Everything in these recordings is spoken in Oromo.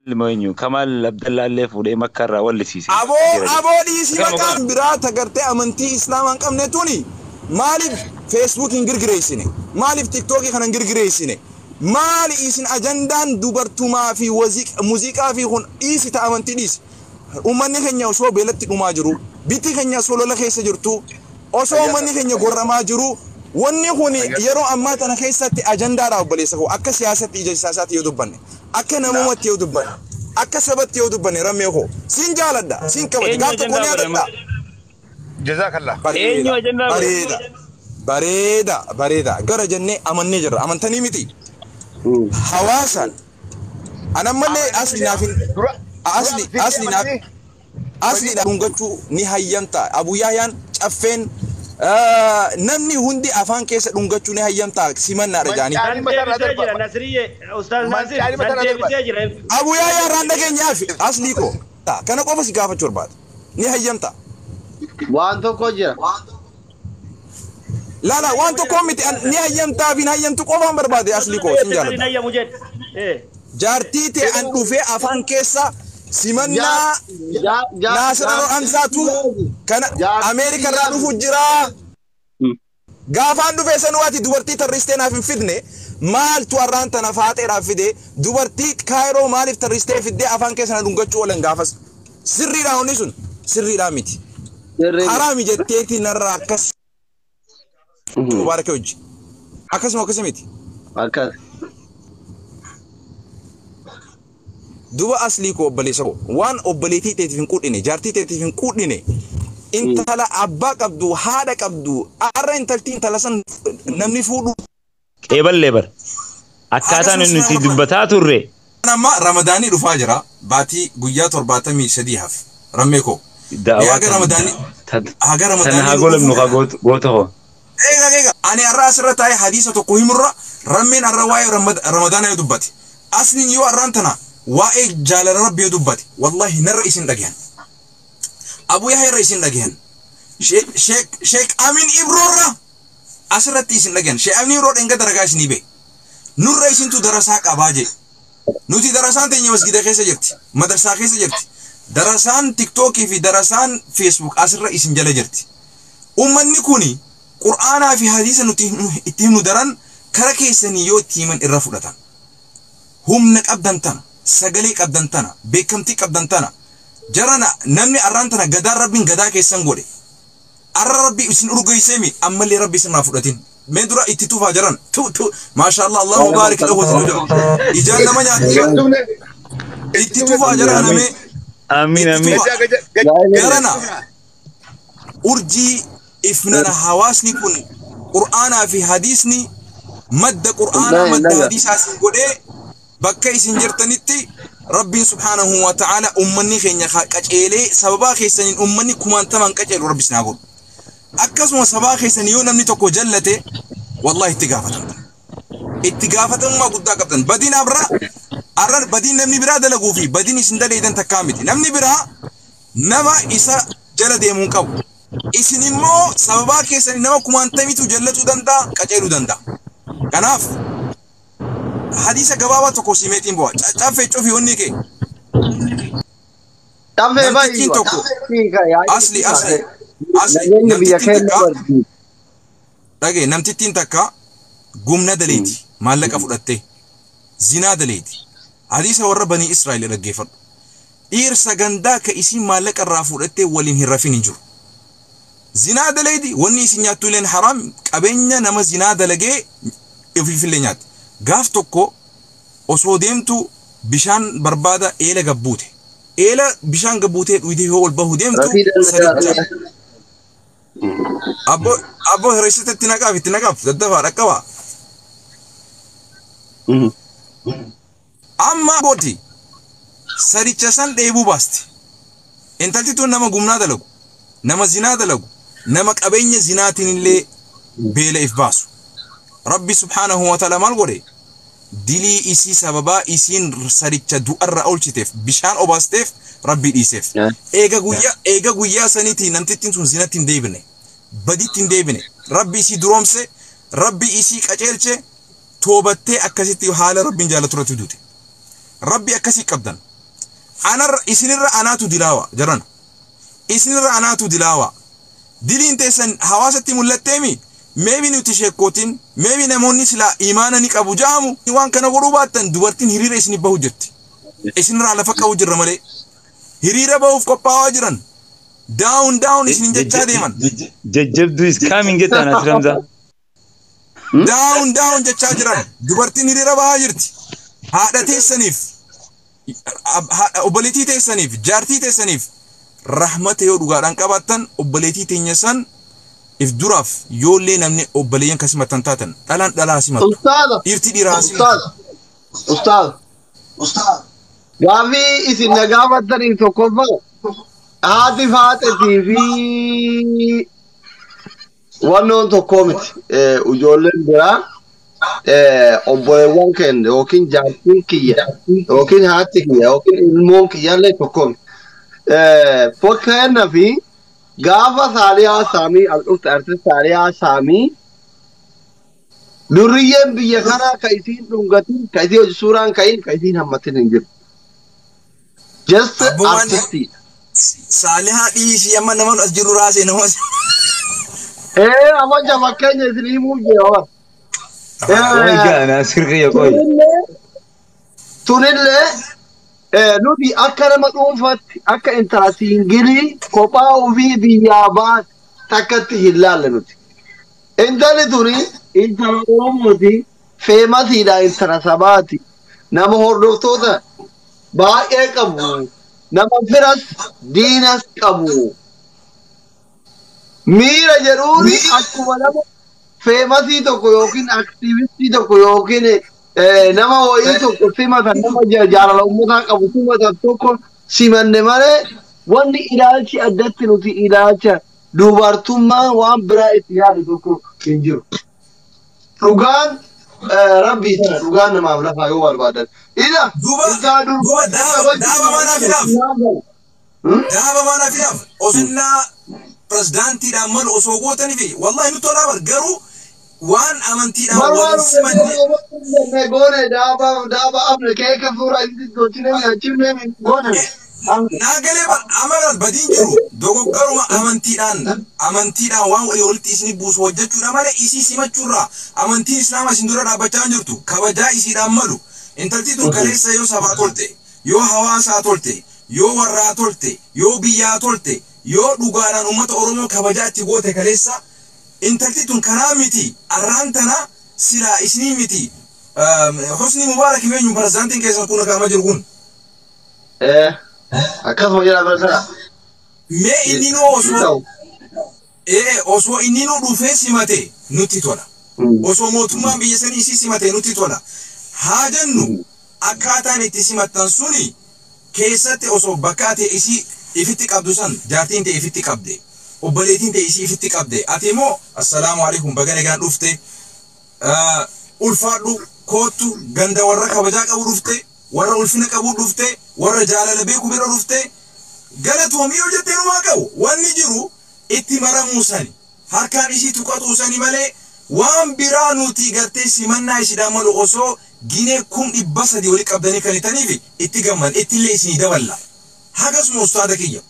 Ilma Kamaal Abdallaallee fuudhee Makka irraa wallisiise. Aboo aboo dhiisii maqaan biraa tagartee amantii islaamaa hin qabne tuni maaliif Facebook hin girgireessine? Maaliif TikTokii kana hin girgireessine? Maali isin ajandaan dubartumaa fi muuziqaa fi kun dhiisi ta amantii dhiisi. Uummanni keenya osoo beelatti dhumaa jiru, bitti keenya osoo lola keessa jirtu, osoo uummanni keenya gorramaa jiru, wanni kun yeroo ammaa tana keessatti ajandaadha obboleessa koo. Akka siyaasatti ija siyaasaatti yoo dubbanne, akka namumatti yoo dubbanne, akka sabatti yoo dubbanne rammee koo sin jaaladha, sin kabaja. Eenyu Gaaf tokko ni ajandaa godhama? yaadadha. Jazakallah. Eenyu Bareeda, ajandaa godhe? bareeda, bareeda, bareeda. Gara jennee amannee jirra. Amantanii miti. Hawaasaan anammallee asli naaf hin Dura asli asli naaf asli dhungachuu ni hayyamta. Abu Yahyaan caffeen namni hundi afaan keessa dhungachuu ni hayyamta simannaadha jaanii. Mancaanii San matarraa deebisee jira darba. Nasriye Ustaaz Nasir Mancaanii san matarraa darba. deebisee jira. Abu Yahyaa irraan dhageenyaaf aslii koo kana qofa si gaafachuu barbaada. Ni hayyamta. Waan tokko jira. Laala waan tokko miti ni hayyamtaa fi hin hayyamtu qofaan barbaade aslii koo sin San jaaladha. hayyamu jedhe. Eh. Jaartii ta'e an dhufee afaan keessa simannaa Naasir Ansaatu kana Ameerika irraa dhufu jira. Gaafaan dhufee sanuu ati dubartii tarristee naaf hin fidne maaltu har'aan tana faaxeedhaaf fide dubartii Kaayiroo maaliif tarristee fiddee afaan keessa na dhungachuu oolan gaafas. Sirriidhaa wanni sun sirriidhaa miti. Haraami jetteeti narraa akkas mubaaraka hojii. Akkasuma akkasii miti. Akkas. Duba aslii koo obboleessa koo waan obboleettii teetiif hin quudhine jaartii teetiif hin quudhine intala abbaa qabdu haadha qabdu har'a intaltii intala san namni fuudhu Qeeballee bar. Akkaataan akkasumas nuti dubbataa turre amma ramadaanii dhufaa jira baatii guyyaa 73 hafe rammee koo mee da'awaa haga ramadaanii tan haga tan ramadaanii haa nu golabnu dhufu haa goota hoo. eega eega ani har'a asirra taa'ee hadiisa tokko himurra rammeen har'a waa'ee ramadaanaa yoo dubbate asliin yoo har'aan tana waa'ee jaalala rabbi yoo dubbate wallahi narra isin dhagayan Abu Yahya irra isin dhagayan Sheek Amin Ibroorra asirratti isin dhagayan Sheek Amin Ibroo dhenga daragaa isinii bee nurra isintu darasaa qabaa jee nuti darasaan teenya masgida keessa jirti madarsaa keessa jirti darasaan tiktookii fi darasaan feesbuuk asirra isin jala jirti ummanni kuni qur'aanaa fi hadiisa nuti itti himnu daran kara keessanii yoo itti himan irra fudhatan humna qabdan tana sagalee qabdan tana beekamtii qabdan tana jarana namni arraan tana gadaan rabbiin gadaa keessan godhe arra rabbi isin urgeesseemi ammallee rabbi isin haa fudhatin mee dura itti tufaa jaran tu tu maashaallah allahu baarik lahu jedhu ijaan nama nyaatti itti tufaa jarana mee Amiin itti amiin. tufaa jarana urjii ifnana hawaasni kun qur'aanaa fi hadiisni madda qur'aanaa madda hadiisaa isin godhee bakka isin jirtanitti rabbiin subhaanahu wa ta'ala ummanni keenya qaceelee sababaa keessaniin ummanni kumaantamaan qaceelu rabbi isin haa godhu. Akkasuma sababaa keessanii yoo namni tokko jallate wallahi itti gaafatamta. Itti gaafatamummaa guddaa qabdan. Badiin abraa arra badiin namni biraa dalaguu fi badiin isin daleeydan takkaa miti. Namni biraa nama isa jala deemuu hin qabu. Isin immoo sababaa keessanii nama kumaantamitu jallatuu danda'a qaceeluu danda'a. Kanaaf hadiisa gabaabaa tokko simeetiin bu'a. Caffee cufi onni kee. Caffee Namtittiin baay'ee. tokko asli asli asli Nageenyi biyya namtittiin keenya takka barbaadu. dhagaye namtittiin takka gumna daleeti maallaqa fudhattee zinaa daleeti. Hadiisa warra banii Israa'el dhaggeeffadhu. Dhiirsa gandaa ka isiin maallaqa irraa fudhattee waliin hin rafin hin jiru. Zinaa daleeti wanni isin nyaattu illeen haraam qabeenya nama zinaa dalagee ofiifillee nyaatti. Gaaf tokko osoo deemtu bishaan barbaada eela gabbuute. Eela bishaan gabbuutee dhuyitee yoo ol bahu deemtu Rafii sadicha. Abbo abbo hir'isite itti naqaaf itti naqaaf daddafaa dhaqqabaa. Amma abbooti sadicha san dheebuu baasti. Intalti tun nama gumnaa dalagu, nama zinaa dalagu, nama qabeenya zinaatiin illee beela if baasu. Rabbi subhaanahu wa ta'ala maal godhe? Dilii isii sababaa isiin sadicha du'arra oolchiteef bishaan obaasteef rabbi dhiiseef. Eega guyyaa saniitii namtittiin sun zinatti hin deebine. Baditti hin deebine. Rabbi isii duroomse, rabbi isii qaceelche, toobattee akkasitti haala rabbiin jaalatu irratti duute. Rabbi akkasii qabdan. Anarra isinirra anaatu dilaawa jaran. Isinirra anaatu dilaawa. Diliin teessan hawaasatti mul'atteemi. Maybe nuti sheekkootiin, maybe namoonni silaa imaana ni qabu ja'amu waan kana godhuu baattan dubartiin hiriira isinii bahu jirti. Isinirraa lafa qabu jirra malee. Hiriira bahuuf qophaa'aa jiran. Down down isinin jechaa deeman. Jajjabduu is coming jettaan Naasir Hamzaa. Down down jechaa jiran. Dubartiin hiriira bahaa jirti. Haadha teessaniif, obboleettii teessaniif, jaartii teessaniif rahmata yoo dhugaadhaan qabaattan obboleettii teenya san if duraaf yoollee namni obboleeyyan kan simatan taatan dhalaan dhalaa simattu. Ustaaza. Dhiirti dhiiraa simattu. Ustaaza. Ustaaza. Ustaaza. Gaaffii isin na gaafattaniif tokkoffaa haati faaxetii fi wannoon tokkoo miti. Ijoolleen biraa obboleewwan keenya yookiin jaartiin kiyya yookiin haati kiyya yookiin ilmoon kiyyaallee tokkoo miti. Fakkeenyaaf gaafa Saaliyaa Saamii al dhufte, artist Saaliyaa Saamii, durriyyeen biyya kanaa ka isiin dhungatin, ka isii hojii suuraan ka'in, ka isiin hammatin hin jiru. Just artistii. Saalihaa dhiisii, amma nama as jiru raasee nama. Amma fakkeenya isin himuuf jira bara. Qoy Naasir kiyya qoy. Tunillee nuti akka nama dhuunfaatti, akka intala single kophaa ofii biyyaa baate takkatti hin laalle nuti. Intalli tuni intala Oromooti, famousiidha, intala sabaati. Nama hordoftoota baay'ee qabu. Nama firas diinas qabu. Miira jedhuun akkuma nama famousii tokko yookiin activistii tokko yookiin nama wayii tokko simatan, nama jaalala uummataa qabu simatan tokko simanne malee, wanni ilaalchi addatti nuti ilaalcha dubartummaa waan biraa itti yaadu tokko hin jiru. Dhugaan rabbii sana, dhugaan namaaf lafaa yoo barbaadan. Ila Duuba daaba manaa fidaaf. Daaba manaa fidaaf. Osinnaa pirezidaantiidhaan malu osoo gootanii fi wallahi nutti tolaa bar, garuu waan amantiidhaan waliin simanne. Goone daaba daaba afne keeka fuura itti tolchine achifne goone. Naa galee bar, amma badiin jiru dogoggoruma amantiidhaan waan walii walitti isin buusu hojjechuudha malee isii simachuurraa amantiin islaamaa isin dura dhaabbachaa hin jirtu. Kabajaa isiidhaan malu, intalti tun kaleessa yoo sabaa tolte, yoo hawaasaa tolte, yoo warraa tolte, yoo biyyaa tolte, yoo dhugaadhaan uummata Oromoo kabajaa itti goote, kaleessa intalti tun kanaa miti arraan tana silaa isinii miti. Hosni Mubaarak eenyu pirezidaantiin keessan kun kaama jiru kun? Akkasuma jedha bara. Mee inni nuu osoo inni nuu dhufee simate nutti tola. Osoo mootummaan biyya sanii isii simate nutti tola. Haa jennu, akkaataan itti simattan suni keessatti osoo bakka ati isii ifitti qabdu san jaartiin ta'e ifitti qabde. Obboleettiin ta'e isii ifitti qabde. Ati immoo assalaamu alaikum, baga nagaan dhufte. Ulfaadhu, koottu, ganda warra kabajaa qabu dhufte, warra ulfina qabu dhufte, warra jaalala beeku bira dhufte. Galatoomii yoo jettee numaa qabu, wanni jiru itti maramuu sani harkaan isii tuqatuu sani malee waan biraa nuti gartee simannaa isiidhaan malu osoo ginee 300,000 walii qabdanii kan itaniif itti gamman ittillee isinii daballa. Hagasuma, ustaada kiyya.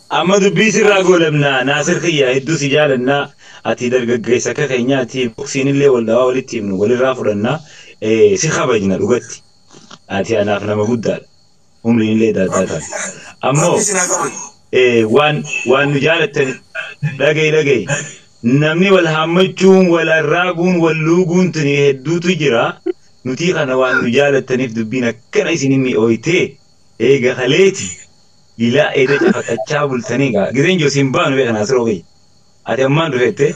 Amma dubbii sirraa goolabnaa, Naasir kiyya, hedduu si jaalannaa. Ati dargaggeessa akka keenyaati, boksiin illee wal dhawaa walitti himnu walirraa fudhannaa, si kabajna. Dhugatti ati anaaf nama guddaadha, umriin illee daaddaa taate. Ammoo Rabbi isin haa kabaju. waan nu jaalattan dhagayi dhagayi, namni wal haammachuun, wal arraaguun, wal luuguun tuni hedduutu jira. Nutii kana waan nu jaalattaniif dubbiin akkana isin mi'ooytee eega kaleeti ilaa eeda cafaqachaa bultanii gaa gizeen joosiin baanu beekan asiroo kiyya. Ati ammaan dhufette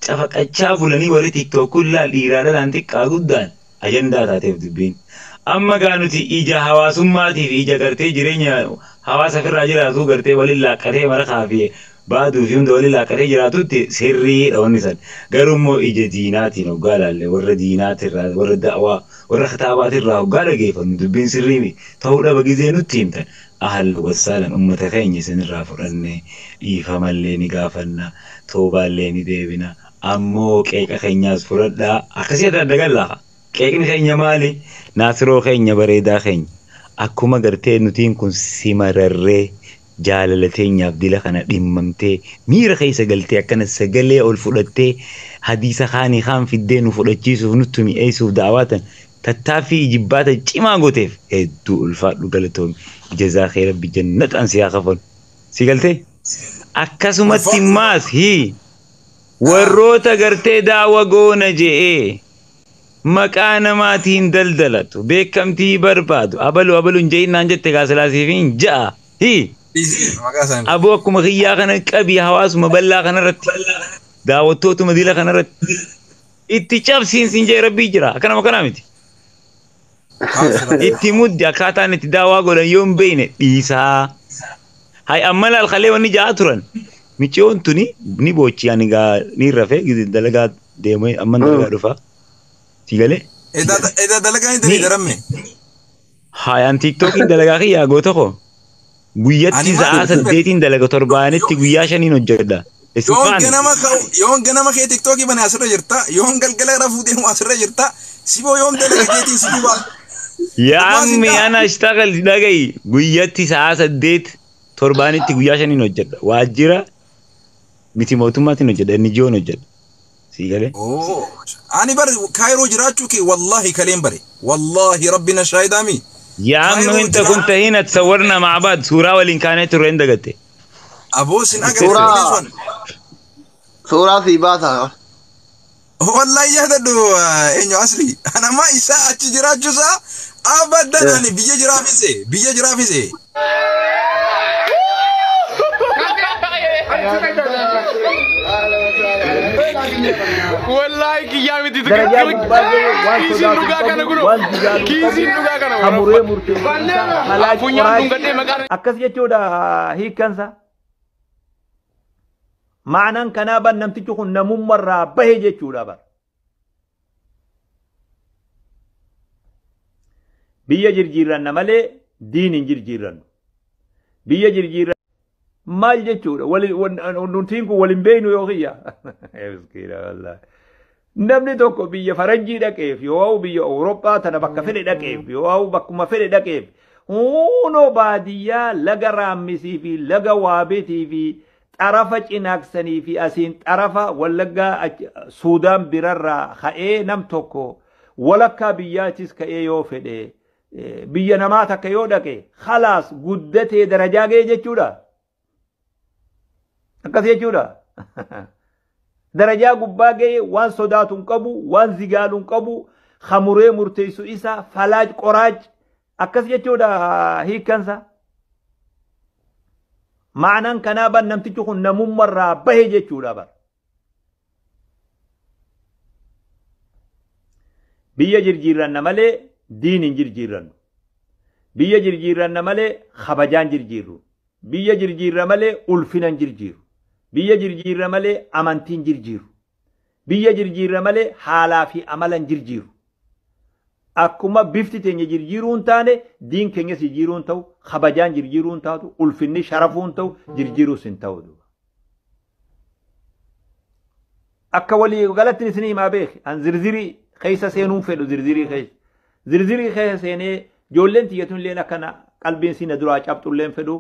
cafaqachaa bulanii warri TikTokuun laal dhiiraa dhalaan xiqqaa guddaan ajandaa taateef dubbiin. Amma gaa nuti ija hawaasummaatii fi ija gartee jireenya hawaasa ofirraa jiraatu gartee waliin laaqqatee marakaa fi baaduu fi hunda waliin laaqqatee jiraatutti sirriidha wanni san. Garuu immoo ija diinaatiin hoggaa laalle, warra diinaatirraa, warra da'waa, warra kitaabaatirraa hoggaa dhageeffannu, dubbiin sirrii ta'uu dhaba gizee nutti himtan. Ahal wassaalan, ummata keenya isinirraa fudhannee dhiifamallee ni gaafanna, toobaallee ni deebina, ammoo qeeqa keenyaas fudhadhaa akkasii adda adda gallaafa. Qeeqni keenya maali? Naasiroo keenya, bareedaa keenya. Akkuma gartee nutiin kun si mararree jaalala teenyaaf dila kana dhimmamtee miira keessa galtee akkana sagalee ol fudhattee hadiisa kaanii kaan fiddee nu fudhachiisuuf nutti mi'eessuuf da'awaatan tattaaffii ijibbaata cimaa gooteef hedduu ulfaadhu galatoomi. Jazaa kee rabbi jannataan si haa kafalu. Si galtee? Akkasumatti maas hii warroota gartee daawa goona je'ee maqaa namaatiin daldalatu beekamtii barbaadu abalu abalu hin je'in naan jette kaasilaasiifiin ja'a hii aboo akkuma kiyyaa kana qabii hawaasuma bal'aa kanarratti daawwattootuma dila kanarratti itti cabsiin siin jee rabbii jira akkanama kanaa miti. Itti muddi akkaataan itti daawaa godhan yoo hin beekne dhiisaa. Hay amma laal kalee wanni ja'a turan. Micciyoon tuni ni boochi ani gaa ni rafe dalagaa deemee amma dalagaa dhufa. Si galee? Edaa dalagaa hin dalii daramme. Hay an tiiktookiin dalagaa kiyyaa goota koo. Guyyatti sa'a 8 dalaga torbaanitti guyyaa 5 hojjedha. Yoon ganama kee tiiktookii bane asirra jirta. Yoon galgala rafuu deemu asirra jirta. Siboo yoom dalaga keetiin si duuba. Yaa ammi ana ashtagal dhagayi guyyatti sa'a 8 torbaanitti guyyaa 5 hojjedha. Waajjira miti mootummaatiin hojjedha inni ji'oon hojjedha. Si galee? Ani bar Kaayiroo jiraachuu kee wallaahi kaleen bare. Wallaahi rabbina shaahidaami. يا عم انت كنت هنا تصورنا مع بعض صورة والإن كانت ترين دقتي ابو سن اقرا صورة في باثا والله يهددو انيو اصلي انا ما اساء جراجوسا ابدا انا بيجي جرافيسي بيجي جرافيسي والله قيامتي كيسين dhugaa kana guro kiisiin dhugaa kana hamuree murtee akkas jechuudha hiikkansa ma'anaan kanaa ban namtichi kun namummarraa bahe jechuudha bar biyya jirjiirranna malee diin hin jirjiirrannu biyya jirjiirranna maal jechuudha nutiin kun waliin beeynu yoo kiyya miskiina wallaahi namni tokko biyya faranjii dhaqeef yoo biyya Awurooppaa tana bakka fedhe dhaqeef yoo bakkuma fedhe dhaqeef hunoo baadiyyaa laga raammisii fi laga waabeetii fi xarafa cinaaksanii fi asiin xarafa wallaggaa Suudaan birarraa ka'ee nam tokko walakkaa biyyaatis ka'ee yoo fedhe biyya namaa takka yoo dhaqe khalaas guddatee darajaa ga'e jechuudha. Akkas jechuudha. Darajaa gubbaa ga'e waan sodaatu hin qabu, waan zigaalu hin qabu, hamuree murteessu isa falaaj qoraaj akkas jechuudha hiikkansa. Ma'anaan kanaa ban namtichi kun namummarraa bahe jechuudha bar. Biyya jirjiirranna malee diin hin jirjiirrannu. Biyya jirjiirranna malee kabajaan jirjiirru. Biyya jirjiirra malee ulfina hin jirjiiru. Biyya jirjiirra malee amantiin jirjiiru. Biyya jirjiirra malee haalaa fi amala hin jirjiiru. Akkuma bifti teenya jirjiiruu hin taane diin keenyas jirjiiruu hin ta'u, kabajaan jirjiiruu hin taatu, ulfinni sharafuu hin ta'u, jirjiiruus hin ta'u. Akka walii galatti isin himaa beeki. An zirzirii keessa seenuun fedhu zirzirii keessa. Zirzirii keessa seenee ijoolleen tiyyatuun illee akkana qalbiin siin duraa cabxu illee fedhu.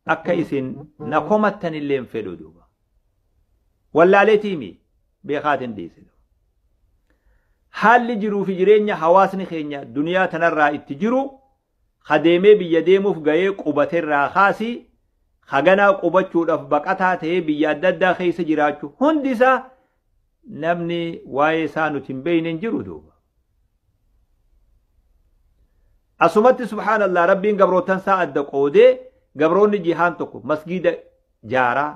Akka isin na komattan illee hin fedhu duuba. Wallaaleetiimi beekaatiin dhiisinu. Haalli jiruu fi jireenya hawaasni keenya duniyaa tanarraa itti jiru kadeemee biyya deemuuf ga'ee qubateerraa kaasii haganaa qubachuudhaaf baqataa ta'ee biyya adda addaa keessa jiraachuu hundi isaa namni waa'ee isaa nuti hin beekne hin jiru duuba. Asumatti subhaanallah rabbiin gabrootan isaa adda qoodee gabroonni jihaan tokko masgiida jaaraa,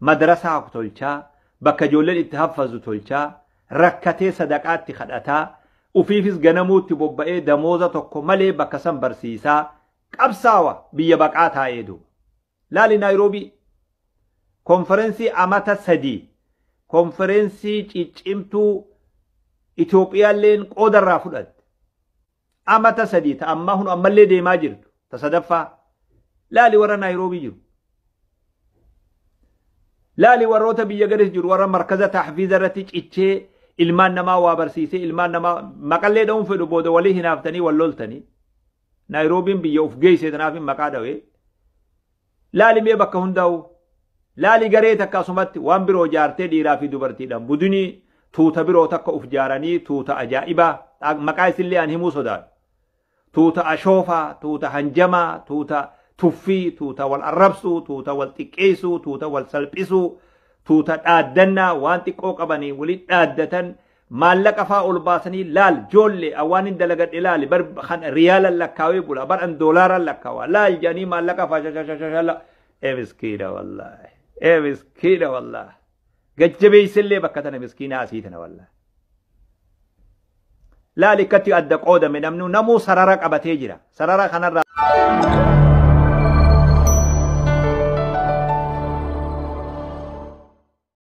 madrasaa tolchaa, bakka ijoolleen itti haffazu tolchaa, rakkatee sadaqaatti kadhataa, ufiifis ganamuutti bobba'ee damooza tokko malee bakka san barsiisaa, qabsaawa biyya baqaa taa'ee duuba. Laali Naayiroobii konferensii amata 3 konferensii ciccimtuu Itoophiyaalleen qoodarraa fudhatte. Amata 3 ta ammaa hun ammallee deemaa jirtu ta sadaffaa. Laali warra Naayiroobii jiru. Laali warroota biyya gadis jiru warra markaza tahfiiza irratti cichee ilmaan namaa waa barsiisee ilmaan namaa maqallee dha'uun fedhu booda walii hinaaftanii wal loltanii. Naayiroobiin biyya uf geesse tanaaf maqaa dhawee. Laali mee bakka hundaa'u. Laali garee takka asumatti waan biroo jaartee dhiiraa fi dubartiidhaan budunii tuuta biroo takka uf jaaranii tuuta ajaa'ibaa maqaa isillee an himuu sodaadhu. Tuuta ashoofaa, tuuta hanjamaa, tuuta tuffii, tuuta wal arrabsuu, tuuta wal xiqqeessuu, tuuta wal salphisuu, tuuta dhaaddannaa waan xiqqoo qabanii waliin dhaaddatan maallaqa faa ol baasanii laal joolle waan hin dalagadhe laali bar kan riyaalan lakkaawee bula bar an doolaaran lakkaawaa laal jedhanii maallaqa faa shashashashala ee miskiina wallaahi ee miskiina wallaahi gajjabeessillee bakka tana miskiina asii tana wallaahi. Laali akkatti adda qoodame namni namuu sarara qabatee jira sarara kanarraa.